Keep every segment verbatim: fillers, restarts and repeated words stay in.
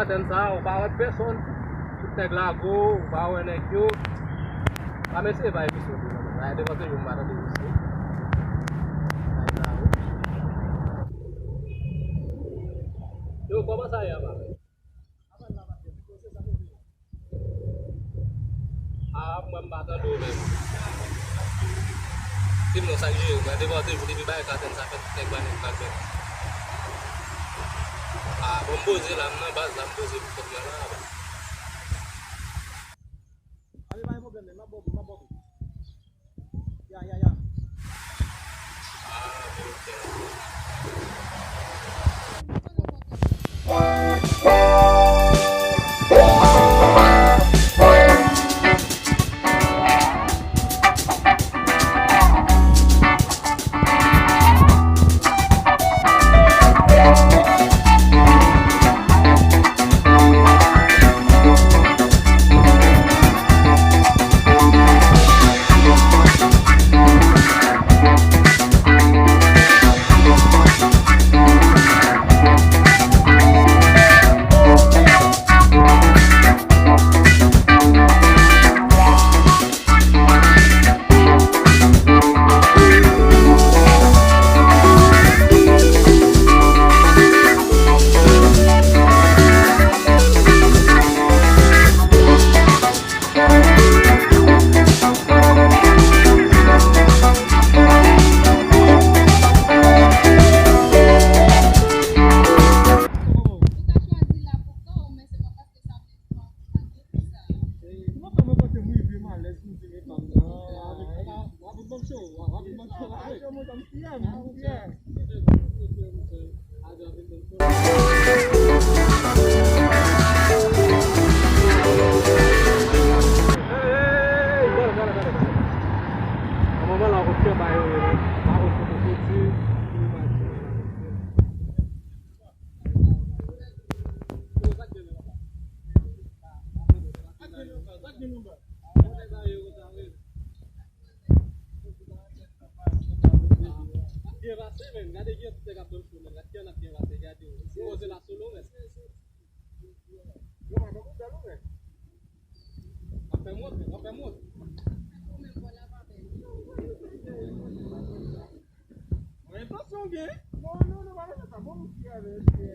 Antèn sa, ou pa wè pèsonn. Tout nèg lago, ou pa wè nèg yo. Pa m eseye bay misyon tou non. Bay devan se yo m pa tande misyon. Bay sa, wi. Yo, kòman sa ye, papa? Ah, mwen m pa tande w menm. Di m non, sa k jere w? Mwen devan se jou depi bay katèn sa fèt, nèg ba nèg vag menm. Ah, bon, m poze la, m nan baz la, m poze pou kòb mwen la. Ale, pa gen pwoblèm, men m ap bò pou, m ap bò pou. Ya, ya, ya. Ou ka chwazi la pou kò w, men se pa paske sa vle di w pa, pa gen pou sa. Mwen fè mwen panse m rive, m alèz, m di men pa m nan. Rapid, rapid, ban m cho, rapid, ban m cho, rapid. Yo, mwen, m fyè, m fyè. Hey, hey, hey, gade, gade, gade, gade. Nan moman la, ou konn kè ba yo ye, men. Pa konn kote soti. Byen pase, men. Gade ki jan tout nèg ap jwenn sou men. Gade ki jan n ap byen pase, gade. Si w se la solo, men. Yo, pa tankou bèl ou, men. W ap fè mòd, men. W ap fè mòd. Mwen, entansyon gen. Non, non, non, pa nan sa, bon, m fè avè, fè.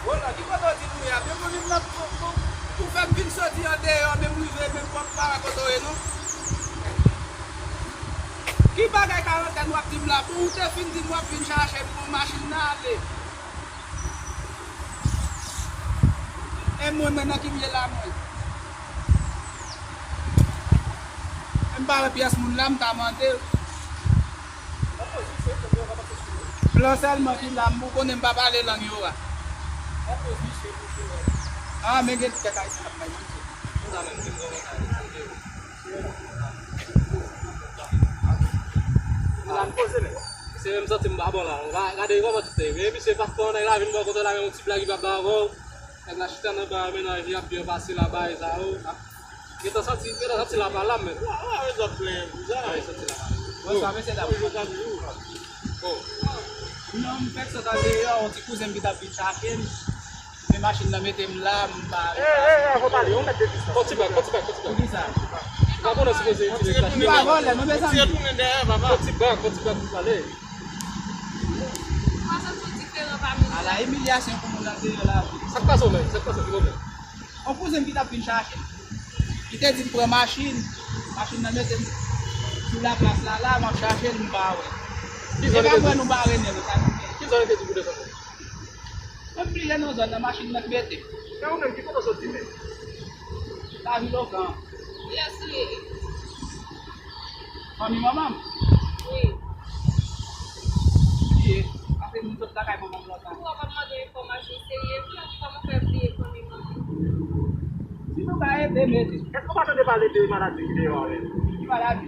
Roland, ki kote w di nou ye a? Depi w vin nan, pou, pou, pou fè m vin soti andeyò, menm rive, menm pòt pa wè kote w ye, non. Ki bagay karantèn w ap di m la? Bon, ou te fin di m w ap vin chache m, bon, machin nan ale. E mwen, mwen nan ki m ye la, mwen? E m pa wè pyès moun la, m ta mande. Blan sèlman ki la, m, ou konnen m pa pale lang yo a. Ah, men gen kèk Ayisyen k ap bay manti. Se menm santi m pa bon la. Ga-, gade kòman tout te. Men misye pa t fè yon nèg la vin bò kote la, men yon ti blag li pa ba avè w. Nèg la chita nan ba, mennaj li ap byen pase la, bay sa yo. Gentan santi, gentan santi la pa la, men. Wa, wa, wè zòt plenyen pou sa. Ay, santi la pa la. Bon, sa, mesye dam. Toujou ka toujou. Oh. Non, m fèk sot andeyò, yon ti kouzen m ki t ap vin chache m. Men machin nan mete m la, m pa. Eh, eh, eh, fò pale, yon mèt de distans. Fò ti bak, fò ti bak, fò ti bak. Poukisa? Ou pa konnen sipoze itilize sa. M pa vòlè, non, mezanmi. Fò ti bak, fò ti bak pou pale. Ou pa santi w diferan pami nou? Ala imilyasyon pou moun andeyò la. Sa k pase w menm? Sa k pase w? Ki pwoblèm? Yon kouzen m ki t ap vin chache m. Li te di m pran machin. Machin nan mete m sou laplas la, la, m ap chache l, m pa wè. Ki zòn li te di? E pa kwè nou pa rennen, sa nou gen. Ki zòn li te di pou desann? Mwen bliye non zòn nan, machin nan k mete m. Men ou menm, ki kote w soti menm? Lavil Okan. Kiyès ou ye? Fanmi manman m? Wi. Bliye. Paske m sot lakay manman m lontan. Ou wè m ap mande enfòmasyon serye, vre, kòman fè bliye fanmi manman m? Si nou ka ede m ede. Èske w pa tande pale de maladi ki deyò a menm? Ki maladi?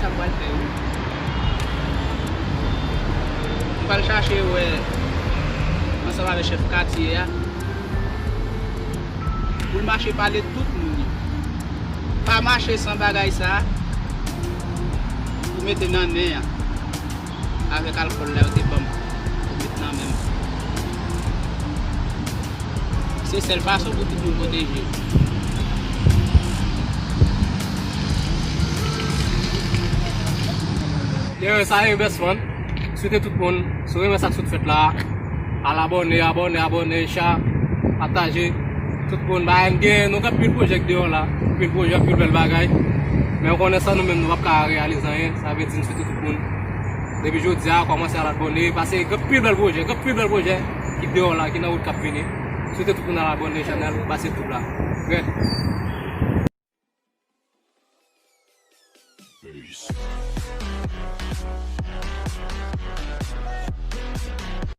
Sa m pral fè, wi. M pral chache wè ansanm avèk chèf katye a pou l mache pale tout moun yo. Pa mache san bagay sa a pou mete nan nen an avèk alkòl la yo te ban m pou met nan men m. Se sèl fason pou tout moun pwoteje. Yo, sa e best friend. Swete tout moun, si w renmen sa k sot fèt la, al abòne, abòne, abòne, cha, pataje. Tout moun, ba, n gen, nou gen anpil pwojè k deyò la, anpil pwojè, anpil bèl bagay. Men w konnen san nou menm, nou p ap ka reyalize anyen. Sa vle di, n swete tout moun, depi jodi a, kòmanse al abòne, paske gen anpil bèl pwojè, gen anpil bèl pwojè ki deyò la, ki nan wout k ap vini. Swete tout moun al abòne chanèl Basil Tube la. Red.